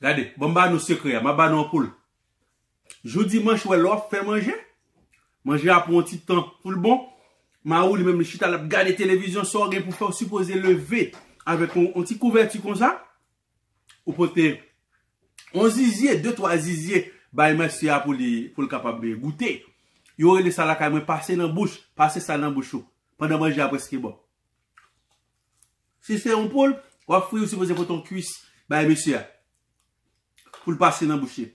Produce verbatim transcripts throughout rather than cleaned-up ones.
Gade, bon, m ba nou sekrè a, m ap ba nou anpoul. Jou dimanch, ou wè lè w ap fè manje, manje a pran yon ti tan pou l bon. Mari w li menm, li chita, l ap gade televizyon, sa w gen pou fè, w sipoze leve avèk yon, yon ti kouvèti konsa. Ou pote yon zizye, de, twa zizye, bay mesye a pou li, pou l kapab goute. Yo rele sa lakay mwen pase nan bouch, pase sa nan bouch ou, pandan manje a prèske bon. Si se yon poul, w ap fri, ou sipoze pote yon kuis bay mesye a, pou l pase nan bouch li.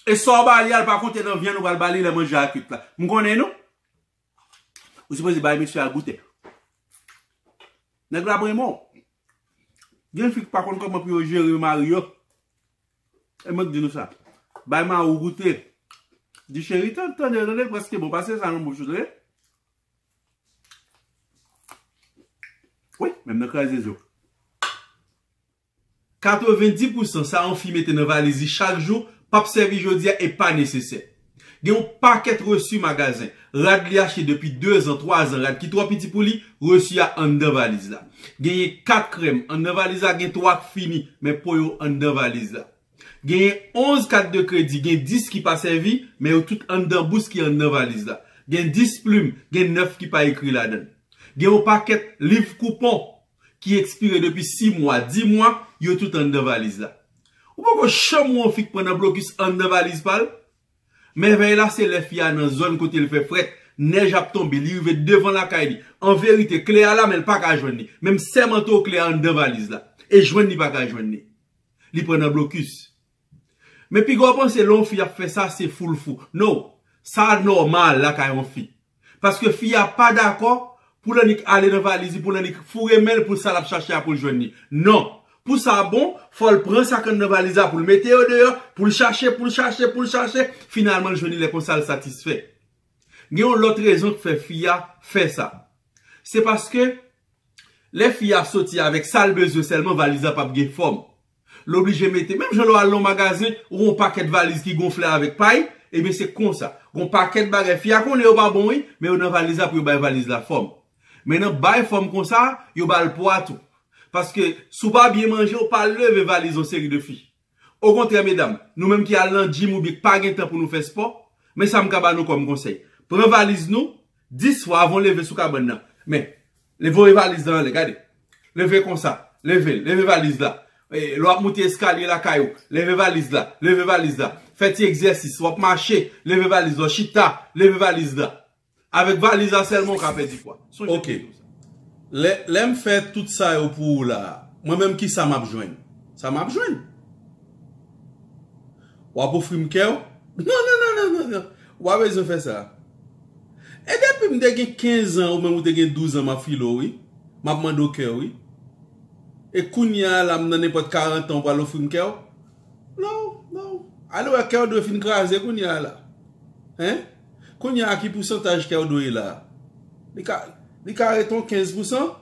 E sa w ba li a, l pa konte nan vyann ou pral ba li lè manje a kwit la. M konnen nou. Ou sipoze bay mesye a goute. Nèg la renmen w. Gen fi ki pa konn kòman pou yo jere mari yo. E mwen k di nou sa. Bay mari w goute. Di cheri, tande, tande, tande, l prèske bon, pase sa nan bouch ou, tande. Wi, menm nan kraze zo. Katrevenndis pousan sa yon fi mete nan valiz li chak jou p ap sèvi jodi a e pa nesesè. Gen yon pakèt resi magazen, rad li achte depi dezan, twazan, rad ki twò piti pou li, resi a anndan valiz la. Genyen kat krèm anndan valiz la, gen twa k fini, men po yo anndan valiz la. Genyen onz kat de kredi, gen dis ki pa sèvi, men yo tout anndan bous ki anndan valiz la. Gen dis plim, gen nèf ki pa ekri ladan l. Gen yon pakèt liv koupon ki ekspire depi sis mwa, dis mwa, yo tout anndan valiz la. Ou poko janm wè yon fi k pran nan blokis anndan valiz pa l? Mèvèy la se lè fi a nan zòn kote l fè frèt, nèj ap tonbe, li rive devan lakay li. An verite, kle a la, men l pa ka jwenn li. Menm sèmante w kle a anndan valiz la. E jwenn li pa ka jwenn li. Li pran nan blokis. Men piga w panse lè yon fi ap fè sa, se foulfou. No. Sa nòmal lakay yon fi. Paske fi a pa dakò pou l annik ale nan valiz li, pou l annik foure men l pou sa l ap chache a pou l jwenn li. Non. Pou sa bon, fò l pran sa k anndan valiz la pou l mete yo deyò, pou l chache, pou l chache, pou l chache, finalman l jwenn li, lè konsa l satisfè. Gen yon lòt rezon k fè fi a fè sa. Se paske lè fi a soti avèk sa l bezwen sèlman, valiz la p ap gen fòm. L oblije mete, menm jan lè w al nan yon magazen, ou wè yon pakèt valiz ki gonfle avèk pay, ebyen se konsa. Gon pakèt bagay, fi a konnen yo pa bon wi, men yo nan valiz la pou yo bay valiz la fòm. Men nan bay fòm konsa, yo ba l pwa tou. Paske si w pa byen manje, ou pa leve valiz yon seri de fi. Okontrè, medam, nou menm ki al nan gym oubyen k pa gen tan pou nou fè spò, men sa m ka ba nou kòm konsèy. Pran valiz nou, dis fwa avan w leve sou kabann nan. Men, leve voye valiz la anlè, gade. Leve konsa, leve l, leve valiz la. E, lè w ap moute eskalye lakay ou, leve valiz la, leve valiz la. Fè ti egzèsis, w ap mache, leve valiz la, w chita, leve valiz la. Avèk valiz la sèlman ou ka pèdi pwa. Sonje Ok. Lè, lè m fè tout sa yo pou ou la, mwen menm kisa m ap jwenn? Sa m ap jwenn? W ap ofri m kè w? Non, non, non, non, non, non. Ou pa bezwen fè sa. E depi m te gen kenz an, ou menm ou te gen douz an, m ap file w, wi. M ap mande w kè w, wi. E kounye a la, m nan nenpòt karant an, ou pral ofri m kè w? Non, non. Ale wè kè w dwe fin kraze kounye a la. Hein? Kounye a ki pousantaj kè w dwe ye la? Li ka, li ka ret yon kenz pousan?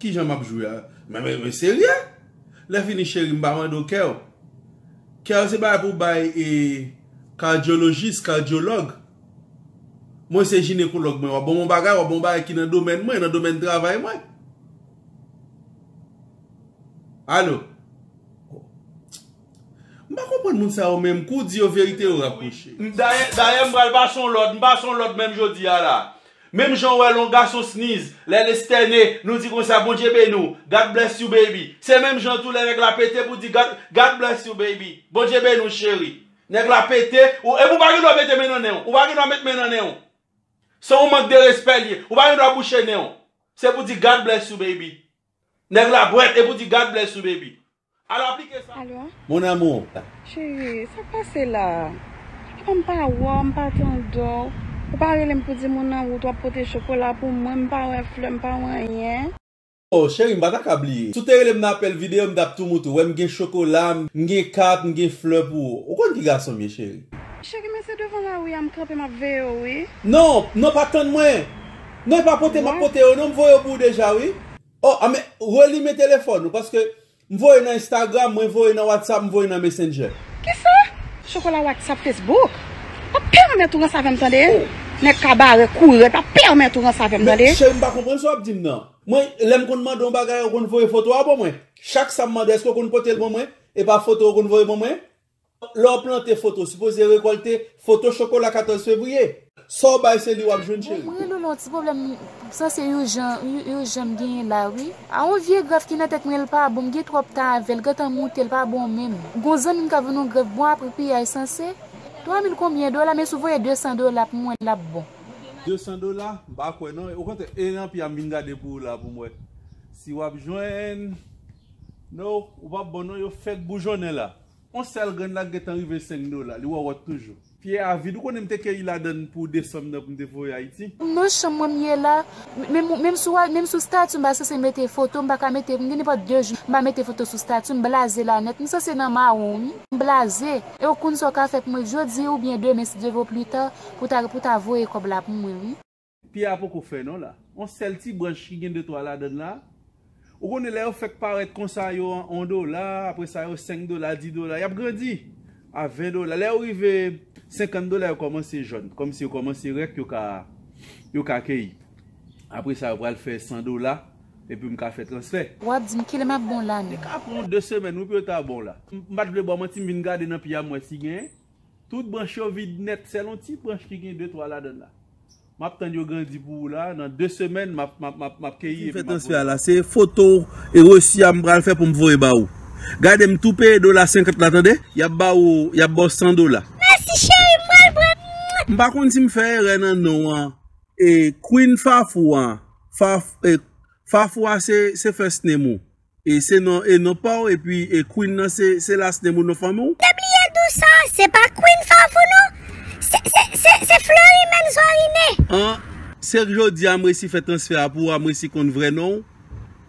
Kijan m ap jwe a? Men, men, men serye? Lè fini cheri, m pa mande w kè w. Kè w se bagay pou bay e kadyolojis, kadyològ. Mwen se jinekològ mwen. W ap ban m yon bagay, w ap ban m yon bagay ki nan domèn mwen, nan domèn travay mwen. Alo? M pa konprann moun sa yo menm. Kou di yo verite yo rapwoche. Dayè, dayè m pral pase yon lòd, m pase yon lòd menm jodi a la. Menm jan w wè lè yon gason sneeze, lè l estène, nou di konsa, Bondye beni w, God bless you baby. Se menm jan tou lè nèg la pete pou di God, God bless you baby. Bondye beni w cheri. Nèg la pete, ou, epi w pa gen dwa mete men nan nen w. Ou pa gen dwa met men nan nen w. Se yon mank de respè l ye. Ou pa gen dwa bouche nen w. Se pou di God bless you baby. Nèg la bwèt, epi w di God bless you baby. Al aplike sa. Alo? Mon amour. Cheri, sa k pase la? Apa m pa wè w, m pa tande w? Ou pa rele m pou di mon amour, w ap pote chokola pou mwen, m pa wè flè, m pa wè anyen. Oh, cheri, m pa ta ka bliye. Si w te rele m nan apèl videyo, m t ap tou moutre w. Wè m gen chokola, m gen kat, m gen flè pou ou. Ou konn ki gason m ye, cheri. Cheri, men se devan lari a m kanpe, m ap veye w, wi. Non, non, pa tann mwen. Non, e pa pote m ap pote yo, non, m voye yo pou ou deja, wi. Oh, a, men, relimen telefòn ou, paske m voye nan Instagram, mwen voye nan WhatsApp, m voye nan Messenger. Kisa? Chokola, WhatsApp, Facebook? Pa pèmèt ou ranse avè m tande. Nèg kabare kouri, pa pèmèt ou ranse avè m tande. Cheri, m pa konprann sa w ap di m nan. Mwen, lè m konn mande yon bagay, ou konn voye foto a ban mwen. Chak sa m mande, èske w konn pote l ban mwen? E pa foto ou konn voye ban mwen? Lè w plante foto, sipoze rekòlte foto chokola katòz fevriye. Sa w bay se li w ap jwenn cheri. Mwen rele w nan yon ti pwoblèm, sanse ijan, ijan m genyen la wi. A yon vye grèf ki nan tèt mwen, l pa bon, m gen twòp tan avè l, gentan moute, l pa bon menm. Gon zanmi m ka vin yon grèf bon apre piyay sanse. Twa mil konbyen dola, men si w voye de san dola pou mwen, l ap bon. De san dola, m pa kwè non. Okontrè, e nan pye a m vin gade pou ou la pou m wè. Si w ap jwenn. No, ou p ap bon non, yo fèk boujonnen la. On sèl grenn la k gentan rive senk dola, li wòwòt toujou. Pye a vid, ou konnen m te keyi ladann pou desanm nan pou m te voye Ayiti. Non, chanm mwen m ye la. Menm, menm sou, menm sou stati m pa sanse mete foto, m pa ka mete, m gen nenpòt de jou, m pa mete foto sou stati, m blaze la nèt. M sanse nan mawon wi. M blaze. E w konn sa w ka fè pou mwen jodi oubyen demen si Dye vle ou plita pou ta, pou ta voye kòb la pou mwen wi. Pye a poko fè non la. On sèl ti branch ki gen de twa ladann la. Ou konnen lè yo fèk parèt konsa yo an on dola, apre sa yo senk dola, di dola, y ap grandi a ven dola. Lè yo rive senkant dola yo kòmanse jòn, kòmsi yo kòmanse rèk yo ka yo ka keyi. Apre sa yo pral fè san dola epi m ka fè transfè. W ap di m kilè m ap bon la menm. Li ka pran w de semèn wi pou yo ta ba w la. M pa t vle ba w manti, m vin gade nan pye a m wè si genyen. Tout branch yo vid nèt, sèl yon ti branch ki gen de twa ladann la. M ap tann yo grandi pou ou la, nan de semèn m ap m ap m ap m ap keyi epi m ap voye. Fè transfè a la, se foto e resi a m pral fè pou m voye ba ou. Gade m tou peye dola senkant la tande, y ap ba ou y ap ba w san dola. Mèsi cheri, m pral pran. M pa konn si m fè erè nan non an. E Queen Fafou an, Faf, e, Fafou a se, se first name ou. E se non, e non pa w, epi e Queen nan se, se last name ou non fanmi w? Te bliye di w sa, se pa Queen Fafou non. Se, se, se, se Fleurimène Soirine. An, se jodi a m resi fè transfè a pou w a, m resi konn vrè non w.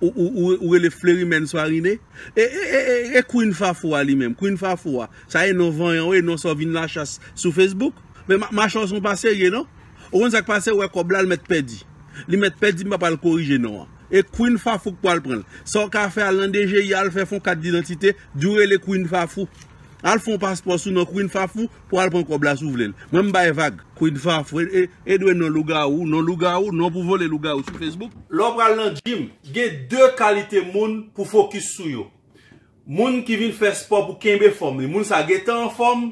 Ou, ou, ou, ou rele Fleurimène Soirine. E, e, e, e, e Queen Fafou a li menm, Queen Fafou a. Sa e non vanyan w, e non sa w vin lachas sou Facebook. Men ma, machè w se yon pa serye non. Ou konn sa k pase, ou wè kòb la, l mèt pèdi. Li mèt pèdi, m pa pral korije non an. E Queen Fafou k pral pran l. Sa w ka fè, al nan D G I, al fè fè yon kat didantite, di w rele Queen Fafou. Al fè yon paspò sou non Queen Fafou pou w al pran kòb la si w vle l. Mwen m bay vag. Queen Fafou, e, e, e dwe non lougawou, non lougawou, non pou vole lougawou sou Facebook. Lè w pral nan gym, gen de kalite moun pou fokis sou yo. Moun ki vin fè spò pou kenbe fòm li. Moun sa gentan anfòm.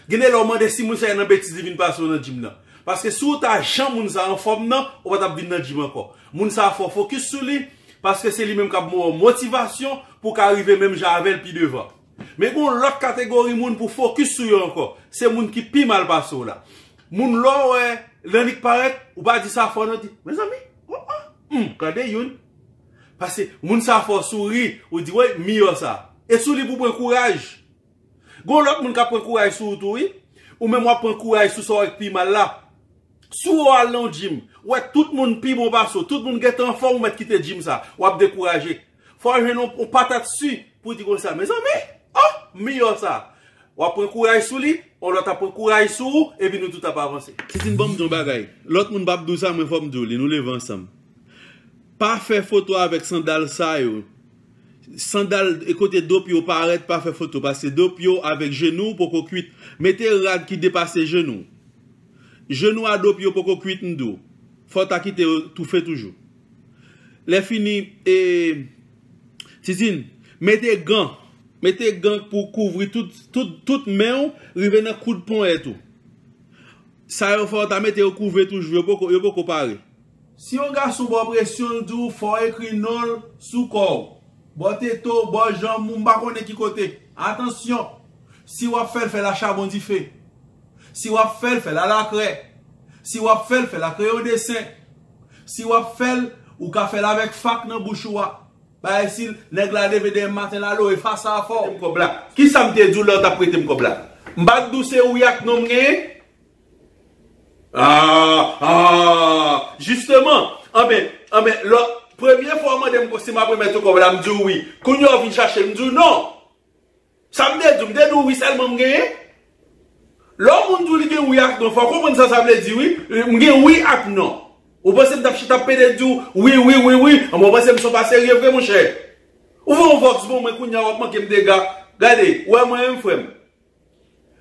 Gen de lè w mande si moun sa nan betiz li vin pase w nan gym nan. Paske si w ta jan moun sa anfòm nan, ou pa t ap vin nan gym ankò. Moun sa fò w fokis sou li, paske se li menm k ap ba w motivasyon pou w ka rive menm jan avè l pi devan. Men gen yon lòt kategori moun pou w fokis sou yo ankò. Se moun ki pi mal pase w la. Moun lè w wè, lè annik parèt, ou pa di sa fò non, di, mezanmi, oh, oh, hmm, gade youn. Paske moun sa fè w souri, ou di, wi, m miyò sa. E sou li pou pran kouraj. Gen yon lòt moun k ap pran kouraj sou ou tou, wi. Ou menm w ap pran kouraj sou sa w wè k pi mal la. Si w al nan yon gym, w wè tout moun pi bon pase w, tout moun gentan anfòm, ou mèt kite gym sa, w ap dekouraje. Fò w jwenn yon, yon patat si pou w di konsa, mezanmi, oh, m miyò sa. W ap pran kouraj sou li, yon lòt ap pran kouraj sou ou, epi nou tout ap avanse. Titine, ban m di w yon bagay. Lòt moun p ap di w sa, mwen fò m di w li, nou leve ansanm. Pa fè foto avèk sandal sa yo. Sandal e kote do pye w parèt, pa fè foto, paske do pye w avèk jenou w poko kwit. Mete rad ki depase jenou w. Jenou a do pye w poko kwit, m di w. Fò w ta kite yo toufe toujou. Lè fini, e, Titine, mete gan. Mete gan pou kouvri tout, tout, tout men w, rive nan koud ponyèt ou. Sa yo fò w ta mete yo kouve toujou, yo poko, yo poko pare. Si yon gason ba w presyon, l di w fò w ekri non l sou kò w, bò tete w, bò janm ou, m pa konnen ki kote. Atansyon! Si w ap fè l, fè l a chabon dife. Si w ap fè l, fè l a lakrè. Si w ap fè l, fè l a kreyon desen. Si w ap fè l, ou ka fè l avèk fak nan bouch ou a. Bagay si nèg la leve demen maten la, lo e fasa a fò. Prete m kòb la. Kisa m te di w lè w t ap prete m kòb la? M pa t di w se wi ak non m genyen? Ah, ah, jisteman. Anben, anben, lò, premye fwa w mande m si m ap remèt ou kòb la, m di w wi. Kounye a w vin chache m, m di w non. Sa m te di w, m te di w wi sèlman m genyen? Lè yon moun di w li gen wi ak non, fò w konprann sa sa vle di wi. M gen wi ak non. Ou panse m t ap chita ap pede di w wi, wi, wi, wi? Anben, ou panse m se yon pa serye vre, monchè? Ou fè yon vòks ban mwen kounye a, w ap manke m dega. Gade, ou wè mwen menm, frè m.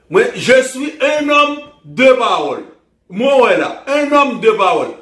Mwen, je suis un homme de parole. Mwen wè la, un homme de parole.